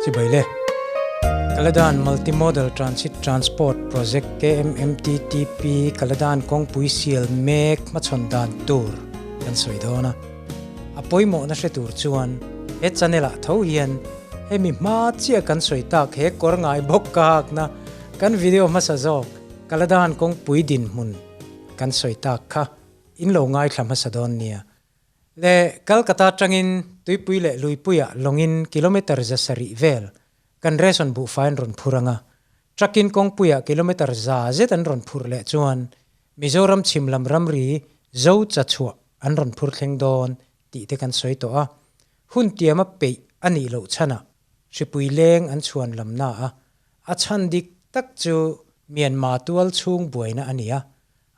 Chibai le. Kaladan Multimodal Transit Transport Project, KMMTTP, Kaladan kawngpui sial mek hmachhawn dan tur kan sawi dawn a. A pawimawhna hre tur chuan he channel ah tho hian hemi hma chiah kan sawi tak he kawr ngai bawk ka hakna kan video hmasa zawk Kaladan kawngpui dinhmun kan sawi tak kha in lo ngaithla hmasa dawn nia. Le Calcutta atangin tuipui leh luipuiah lawngin kilometre 700 vel kan ration buhfai an rawn phur ang a, truck-in kawngpuiah kilometre 100 zet an rawn phurh leh chuan Mizoram chhim lam ramri zo cha chhuah an rawn phur thleng dawn tih te kan sawi tawh a, hun tiama peih a nih loh chhanah hripui leng an chhuan lamna a, a chhan dik tak chu Myanmar tual chhung buaina a ni a,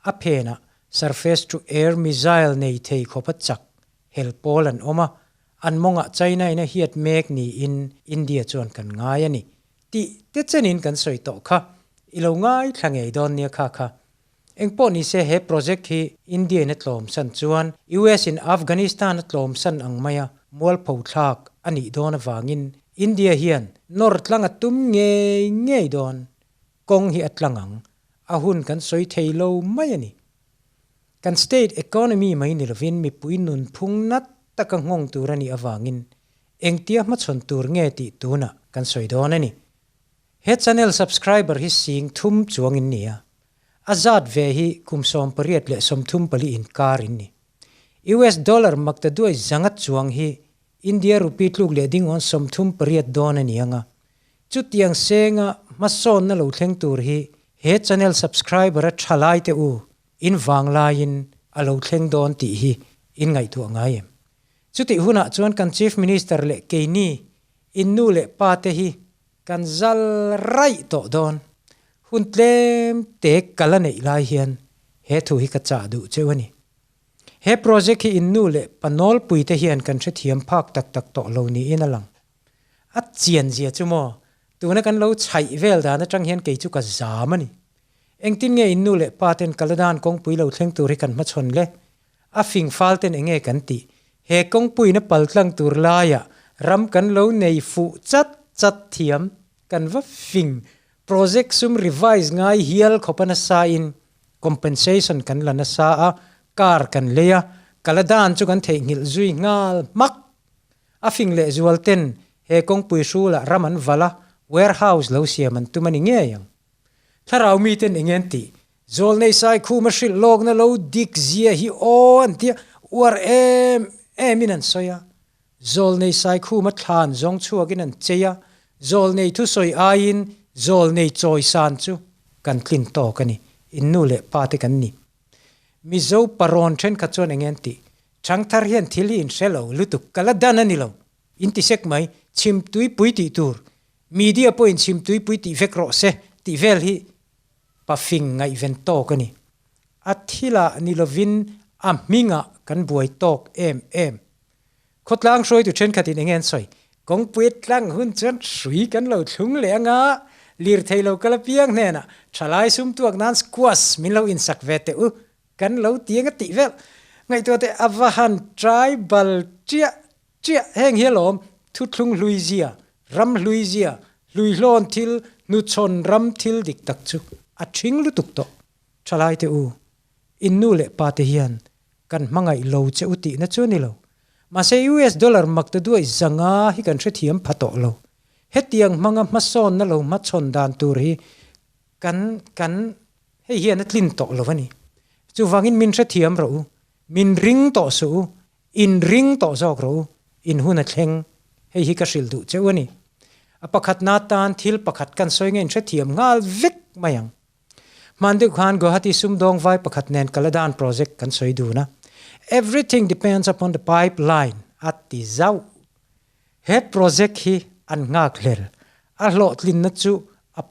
A phenah surface to air missile nei thei khawpa chak hel pawl an awm a, an mawngah China in a hiat mek niin India chuan kan ngai a ni tih te chenin kan sawi tawh kha i lo ngaithla ngei dawn nia kha kha. Engpawh nise he project hi India in a tlawmsan chuan US in Afghanistan a tlawmsan ang maia mualpho thlak a nih dawn avangin India hian nawr tlang a tum ngei ngei dawn kawng hi a tlang ang. A hun kan sawi thei lo mai a ni. Kan state economy mai ni lovin mipui nunphung nat taka nghawng tur a nih avangin engtia hmachhawn tur nge tih tunah kan sawi dawn a ni. He channel subscriber hi 3000 chuang in ni a, a zat ve hi kum 18 leh 34 inkar in ni. US dollar maktaduai 500 chuang hi India rupee tluk leh ding awn 38 dawn a ni ang a. Chutiang senga hmasawnna lo thleng tur hi he channel subscriber a tha lai te u in vang laiin a lo thleng dawn tih hi in ngaihtuah ngai em? Chutih hunah chuan kan Chief Minister leh keini in nu leh pa te hi kan zal raih tawh dawn. Hun tlem te ka la neih lai hian he thu hi ka chah duh cheu a ni. He project hi in nu leh pa nawlpui te hian kan hrethiam phak tak tak tawh lo niin a lang. A chian zia chu maw, tuna kan lo chhaih vel dan atang hian kei chu ka zam a ni. Engtin nge in nu leh pa ten Kaladan kawngpui lo thleng tur hi kan hmachhawn le? A fing fal ten enge kan tih? He kawngpuiin a pal tlang tur laiah ram kan lo nei fuh chat chat thiam, kan va fing project sum revise ngai hial khawp a nasa in compensation kan la nasa a, car kan lei a, Kaladan chu kan theihnghilh zui nghal hmak. A fing leh zual ten he kawngpui hrulah ram an valh a, warehouse lo siam an tum a ni ngei ang. Thlarau mi ten eng en tih? Zawlnei Saikhum a hrilh lawkna lo dik zia hi aw an tia uar em em in an sawi a. Zawlnei Saikhum a thlan zawng chhuak in an chei a, zawlnei thusawi aiin zawlnei chawisan chu kan tlin tawk a ni. In nu leh pa te kan ni. Mizo parawn thenkhat chuan eng en tih? Changthar hian thil hi in hre lo lutuk, ka la dan a ni lo. In ti sek mai, chhim tuipui tih tur, media pawhin chhim tuipui tih vek rawh se tih vel hi pafing ngaihven tawk a ni. A thilah ni lovin a hmingah kan buai tawk em em. Khawtlang hruaitu thenkhatin enge an sawi? Kawngpui tlang hun chuan hrui kan lo thlung leh anga lirthei lo kal apiang hnenah thalai sum tuak nan squash min lo insak ve teh u Kan lo ti eng a tih vel. Ngaihtuah teh a va han tribal chiah chiah heng hi alawm thuthlung hlui zia, ram hlui zia, hluihlawn thil, hnuchhawn ram thil dik tak chu a thing lutuk tawh. Thalai te u, in nu leh pa te hian kan hmangaih lo che u tihna chu a ni lo. Mahse US dollar mak ta duai 500 hi kan hrethiam pha tawh lo. Hetiang hmanga hmasawnna lo hmachhawn dan tur hi kan kan Hei hian a tlin tawh lo a ni. Chuvangin min hrethiam rawh u, min ring tawh suh u, in ring tawh zawk rawh u, in hun a thleng. Hei hi ka hrilh duh cheu a ni. A pakhatna tan thil pakhat kan sawi nge in hrethiam nghal vek mai ang. Hman deuh khan Guwahati sumdawng vai pakhat nen Kaladan project kan sawi dun a. Everything depends upon the pipeline a ti zauh. He project hi an nghak hlel. A hlawhtlinna chu a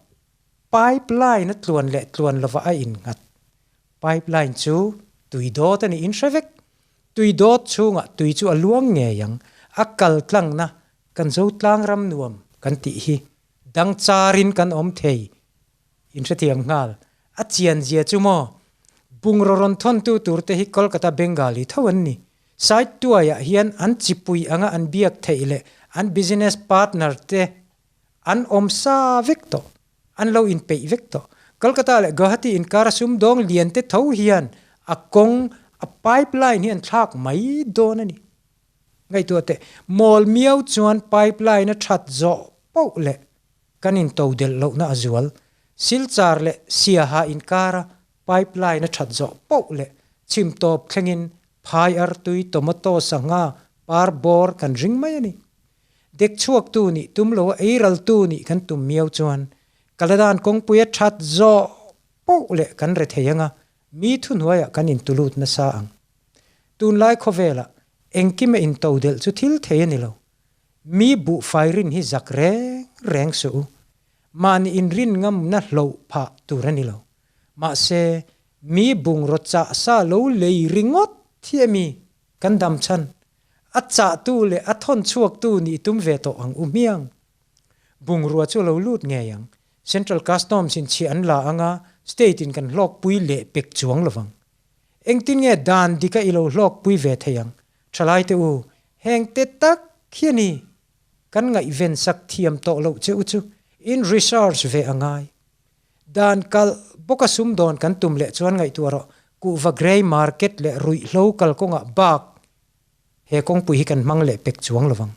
Pipeline a tluan leh tluan lova a innghat. Pipeline chu tui dawt a nih in hre vek. Tui dawt chhungah tui chu a luang ngei ang. A kal tlangna kan zo tlang ram nuam kan tih hi dang charin kan awm thei in hrethiam nghal. A chian zia chu maw? Bungraw rawn thawntu turte hi Kolkata Bengali tho an ni. Side tuaiah hian an chipui anga an biak theih leh an business partner te. An awm sa vek tawh. An lo inpeih vek tawh. Kolkata leh Guwahati inkara sumdawng lian te tho hian a kawng, a pipeline hi an thlak mai dawn a ni. Ngaihtuah teh, mawl miau chuan pipeline a that zawh poh leh kan intodelh lohna a zual. Silchar leh Siaha inkara pipeline a that zawh poh leh chhim tawp thlengin phai artui, tomato, sangha, par bawr kan ring mai a ni. Dek chhuaktu nih tum lo a eiraltu nih kan tum miau chuan Kaladan kawngpui a that zawh poh leh kan re thei anga mi thuhnuaiah kan intulut nasa ang. Tunlai khawvelah engkim a intodelh chu thil thei a ni lo. Mi buhfai rin hi zak reng reng suh u. Mahni inrin ngamna hloh phah tur a ni lo. Mahse, mi bungraw chah sa lo lei ringawt hi emi kan dam chhan? A chahtu leh a thawn chhuaktu nih tum ve tawh ang u hmiang. Bungrua chu a lo lut ngei ang. Central Customs in chhiah an la anga State in kan hlawkpui leh pek chuang lovang. Engtin nge dan dika i lo hlawkpui ve thei ang? Thalai te u, heng te tak hi a ni. Kan ngaihven sak thiam tawh loh che u chu in research ve a ngai. Dan kalh bawka sumdawn kan tum leh chuan ngaihtuah rawh, kuhva grey market leh ruihhlo kalkawngah bak he kawngpui hi kan hmang leh pek chuang lovang.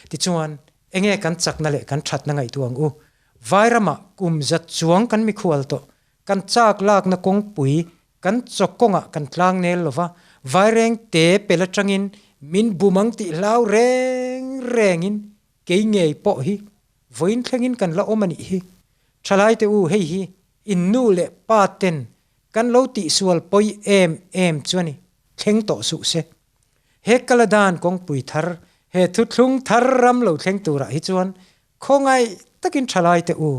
Tichuan, enge kan chakna leh kan thatna ngaihtuah ang u? Vairamah kum zat chuang kan mikhual tawh, kan chak lakna kawngpui kan chaw kawngah kan tlang nel lova, vaireng te pel atangin min bum ang tih hlau reng rengin kei ngei pawh hi vawiin thlengin kan la awm a nih hi. Thalaite u hei hi in nu leh pa ten kan lo tihsual pawi em em chu a ni, thleng tawh suh se. He Kaladan kawngpui thar, he thuthlung thar ram lo thleng turah hi chuan khawngaih takin thalaite u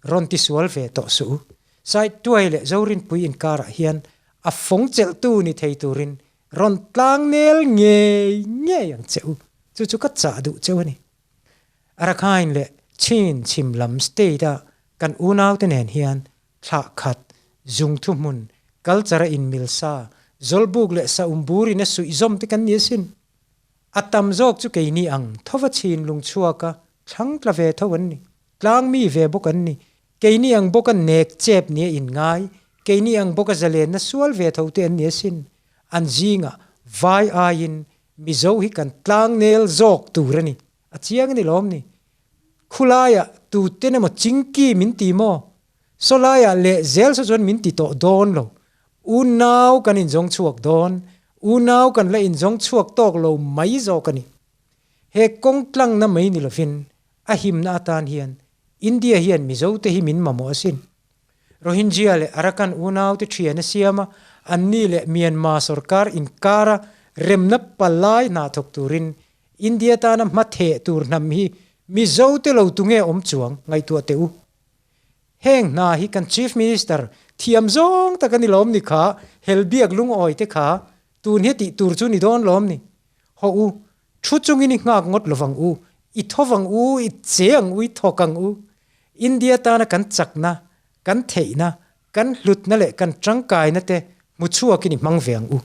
rawn tisual ve tawh suh u. Saituai leh Zorinpui inkarah hian a fawng chelhtu ni thei turin rawn tlang nel ngei ngei ang che u. Chu chu ka chah duh cheu a ni. Rakhine leh Chin chhim lam state-a kan unaute nen hian thlah khat, zung thuhmun, culture-a inmil sa, zawlbuk leh saumburin a suihzawm te kan ni asin. A tam zawk chu keini ang thova chhin lung chhuaka thlang tla ve tho an ni. Tlang mi ve bawk an ni. Keini ang bawka nek chep nia inngai, keini ang bawka zalenna sual ve tho te an ni asin. An zingah vai aiin Mizo hi kan tlang nel zawk tur a ni. A chiang a ni lawm ni. Khulaiah tuten emaw chingki min ti maw? Sawlaiah leh zel saw chuan min ti tawh dawn lo. Unau kan inzawng chhuak dawn. Unau kan la inzawng chhuak tawk lo mai zawk a ni. He kawng tlangna mai ni lovin a himna atan hian India hian Mizote hi min mamawh asin. Rohingya leh Arakan unaute thian a siam a, anni leh Myanmar sorkar inkara remna palai hna thawk turin India tana hma theh tur hnam hi Mizote lo tunge awm chuang ngaihtuah teh u. Heng hna hi kan Chief Minister thiam zawng tak a ni lawm ni kha, Helbiak lungawi te kha tun hi tih tur chu ni dawn lawm ni. Hawh u, thu chungin i nghak ngawt lovang u, i thovang u, i che ang u, i thawk ang u. India tana kan chakna, kan theihna, kan hlutna leh kan tangkaina te hmu chhuakin i hmang ve ang u.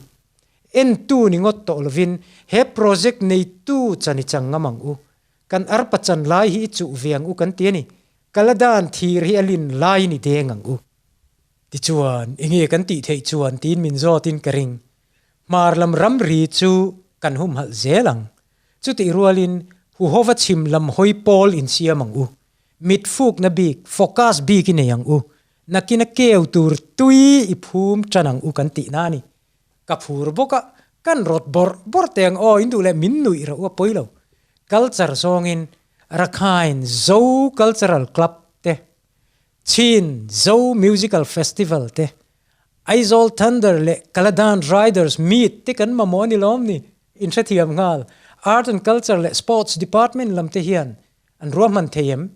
Entu ni ngawt tawh lovin he project neitu chan i chang ngam ang u. Kan arpa chan lai hi i chuh ve ang u kan ti a ni. Kaladan thir hi a lin laiin i deng ang u. Tichuan, enge kan tih theih chuan tiin min zawtin ka ring. Hmar lam ramri chu kan humhalh zel ang. Chutih rualin huhova chhim lam hawi pawl insiam ang u. Mit fukna bik, focus bik i nei ang u. Nakina keu tur tui i phum tan ang u kan tihna a ni. Ka phur bawk a, kan rawt bawrh bawrh teh ang aw, in duh leh min nuih rauh a pawi lo. Culture zawngin Rakhine Zo Cultural Club te, Chin Zo Musical Festival te, Aizawl Thunder leh Kaladan Riders Meet te kan mamawh a ni lawm ni? Inhrethiam nghal. Art and Culture leh Sports Department lam te hian an ruahman thei em?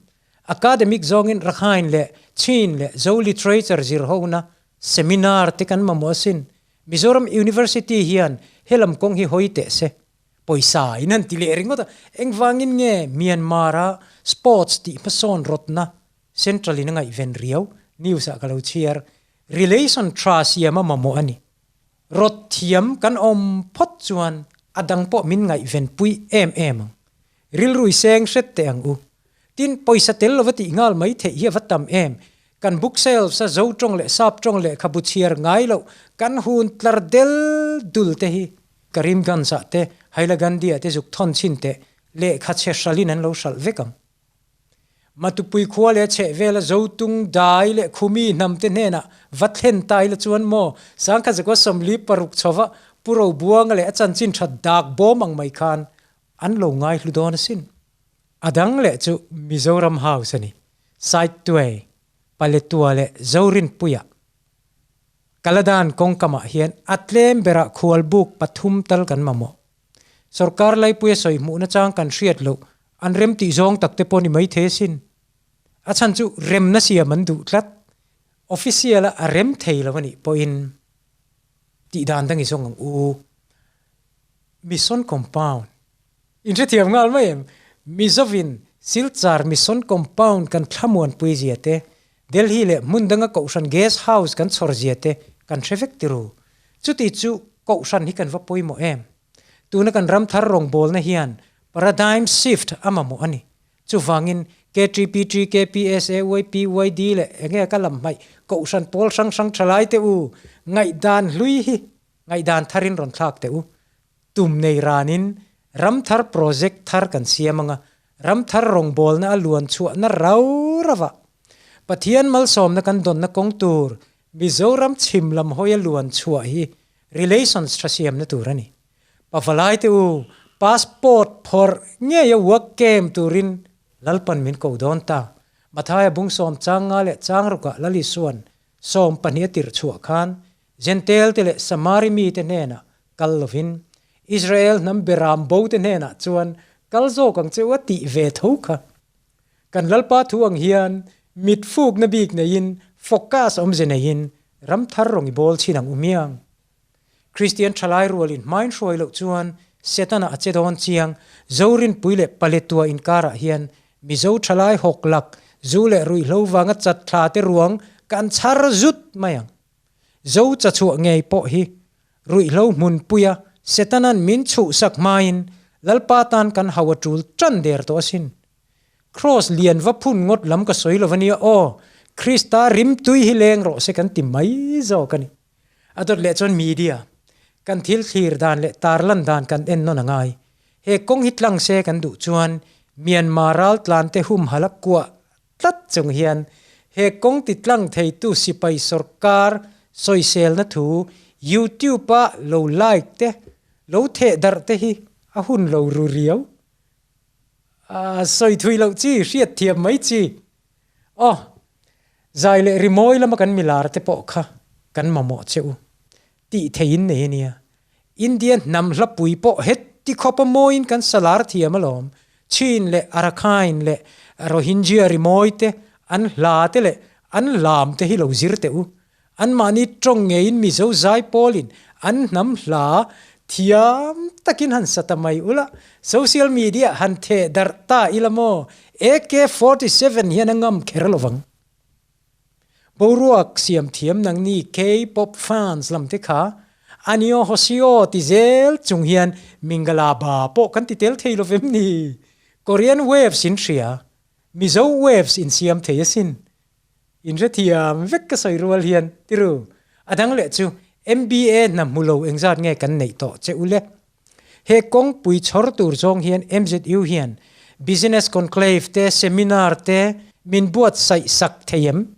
Academic zawngin Rakhine leh Chin leh Zo Literature zir hona seminar te kan mamawh asin. Mizoram University hian helam kawng hi hawi teh se. Pawisa in an ti leh ringawt a, engvangin nge Myanmar-a sports tih hmasawn rawtna Central in a ngaihven riau? News ah ka lo chhiar. Relation tha siam a mamawh a ni. Rawt thiam kan awm phawt chuan a dang pawh min ngaihven pui em em ang. Rilrui seng hret teh ang u. Tin, pawisa tel lova tih nghal mai theih hi a va tam em? Kan book shelves a Zo tawng leh Sap tawng lehkhabu chhiar ngai loh kan hun tlar del dul te hi Karimganj ah te, Hailagandi ah te zuk thawn chhin teh lehkha chhe hralhin an lo hralh vek ang. Matupui khua leh chheh vela Zotung, Dai leh Khumi hnam te hnenah va thlen ta ila chuan maw Sangkhat zakua 46 chhova Pu Robuanga leh a chanchin tha dak bawm ang mai khan an lo ngai hlu dawn asin. A dang leh chu Mizoram House a ni. Saituai, Paletua leh Zorinpuia Kaladan kawngkamah hian a tlem berah khualbuk pathum tal kan mamawh. Sorkar laipuia sawi hmuhna chang kan hriat loh an rem tih zawng tak te pawh ni maithei asin. A chhan chu remna siam an duh tlat. Official-a a rem thei lo a nih pawhin tih dan dang i zawng ang u. Mission Compound. In hrethiam nghal mai em? Mizovin Silchar Mission Compound kan thlamuanpui zia te, Delhi leh hmun danga Kohhran Guest House kan chhawr zia te kan hre vek tiru. Chuti chu Kohhran hi kan va pawimawh em? Tuna kan ram thar rawngbawlna hian paradigm shift a mamawh a ni. Chuvangin KTPT, KPSA, YPYD leh enge ka lam hmaih Kohhran pawl hrang hrang thalai te u ngaihdan hlui hi ngaihdan tharin rawn thlak teh u. Tum nei ranin ram thar project thar kan siam anga, ram thar rawngbawlna a luan chhuahna rau rauah Pathian malsawmna kan dawnna kawng tur Mizoram chhim lam hawia luan chhuah hi relations tha siamna tur a ni. Pavalai te u, passport phawrh ngeia work camp turin Lalpan min ko dawn ta. Mathaia bungsawm chang nga leh chang rukah Lalisuan 12 a tirh chhuah khan Jentail te leh Samari mite hnenah kal lovin, Israel hnam beram bo te hnenah chuan kal zawk ang che u a tih ve tho kha. Kan Lalpa thu ang hian mit fukna bik neiin focus awmze neiin ram thar rawng i bawl chin ang u miang. Kristian thalai rualin hmain hruai loh chuan Setana a che dawn chiang, Zorinpui leh Paletua inkarah hian Mizo thalai hawk lak, zu leh ruihhlo vanga chat thla te ruang kan chhar zut mai ang. Zo cha chhuah ngei pawh hi ruihhlo hmunpuia Setana'n min chhuhsak hmain Lalpa tan kan hau a tul tan der tawh asin. Kraws lian va phun ngawt lam ka sawi lo ania aw, Krista rimtui hi leng rawh se kan ti mai zawk a ni. A dawt leh chuan media, kan thil thlir dan leh tarlan dan kan en nawn a ngai. He kawng hi tlang se kan duh chuan Myanmar ral tlan te humhalh a kuah tlat chung hian he kawng ti tlang theitu sipai sawrkar sawiselna thu YouTube-a lo like te, lo theh darh te hi a hun lo ru riau. A sawi thui loh chi, hriat thiam mai chi. Aw, zai leh rimawi lama kan milar te pawh kha kan mamawh che u tih theiin nei a nia. India hnam hlapui pawh heti khawpa mawiin kan salar thiam alawm. Chin leh Arakhine leh Rohingya rimawi te, an hla te leh an lam te hi lo zir teh u. Anmahni tawng ngeiin Mizo zai pawlin an hnam hla thiam takin han sa ta mai ula, social media han theh darh ta ila maw? AK 47 hian a ngam kher lovang. Boruak siam thiam nangni K-pop fans lam te kha Anio Hosio ti zel chung hian Mingala ba pawh kan ti tel thei lo vem ni? Korean waves in hria, Mizo waves in siam thei asin. In hrethiam vek ka sawi rual hian tiru. A dang leh chu MBA hna hmu lo engzat nge kan neih tawh che u le? He kawngpui chhawr tur zawng hian MZU hian Business Conclave te, Seminar te min buatsaih sak thei em?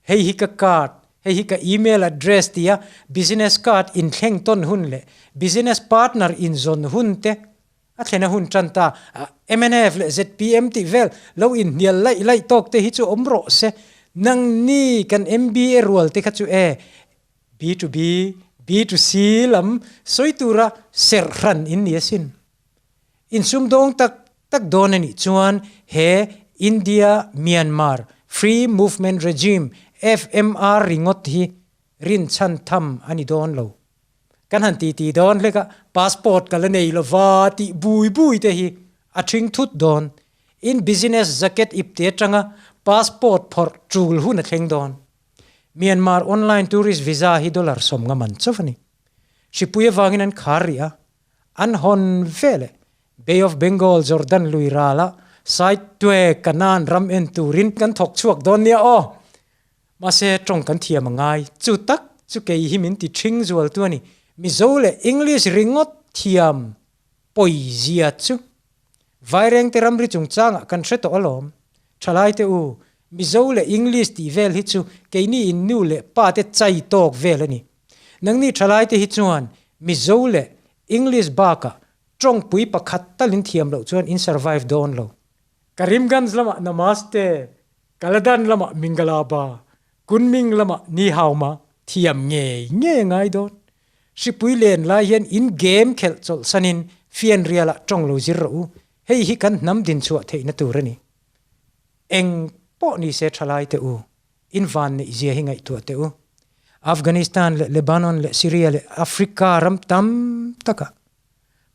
Hei hi ka card, hei hi ka email address tia business card inthleng tawn hun leh business partner inzawn hun te a thlen a hun tan ta. Mnf leh zpm tih vel lo inhnial laih laih tawk te hi chu awm rawh se. Nangni kan MBA rual te kha chu e B to B, B to C lam sawi tura serh hran in ni asin. Insum dawng tak tak dawn a nih chuan he India Myanmar Free Movement Regime, FMR, ringawt hi rinchhan tham a ni dawn lo. Kan han ti ti dawn hlek a, passport ka la nei lova tih bui bui te hi a thing thut dawn. In business jacket ipte atanga passport phawrh tul hun a thleng dawn. Myanmar online tourist visa hi dollar 50 man chauh a ni. Hripui avangin an khar rih a, an hawn veleh Bay of Bengal Jordan lui rala Saitwe Kanan ram en turin kan thawk chhuak dawn nia aw. Mahse tawng kan thiam a ngai. Chu tak chu kei hi min ti ṭhing zual tu a ni. Mizo leh English ringawt thiam pawi zia chu Vairengte ramri chungchangah kan hre tawh alawm. Thalaite u, Mizo leh English tih vel hi chu keini in nu leh pa te chai tawk vel a ni. Nangni thalaite hi chuan Mizo leh English bakah tawngpui pakhat talin thiam loh chuan in survive dawn lo. Karimganj lamah Namaste, Kaladan lamah Mingalaba, Kunming lamah Ni Hao Ma thiam ngei ngei a ngai dawn. Hripui len lai hian in game khelh chawlh sanin fianrialah tawng lo zir rawh u, hei hi kan hnam dinchhuah theihna tur a ni. Eng pawh ni se thalai teh u, in van neih zia hi ngaihtuah teh u. Afghanistan leh Lebanon leh Syria leh Africa ram tam takah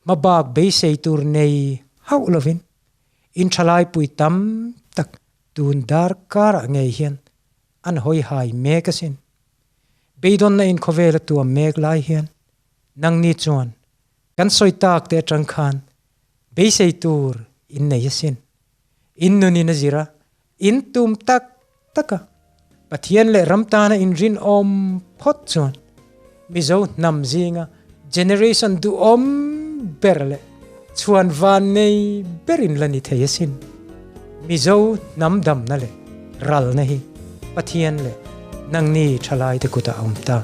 hmabak beisei tur nei hauh lovin in thalai pui tam tak tun darkarah ngei hian an hawi hai mek asin. Beidawnna in khawvel a tuam mek lai hian nangni chuan kan sawi tak te atang khan beisei tur in nei asin. In nunin a zir a, in tum tak tak a. Pathian leh ram tana in rinawm phawt chuan Mizo hnam zinga generation duhawm ber leh chhuan van nei berin la ni thei asin. Mizo hnam damna leh ralna hi Pathian leh nangni thalaite kutah a awm ta.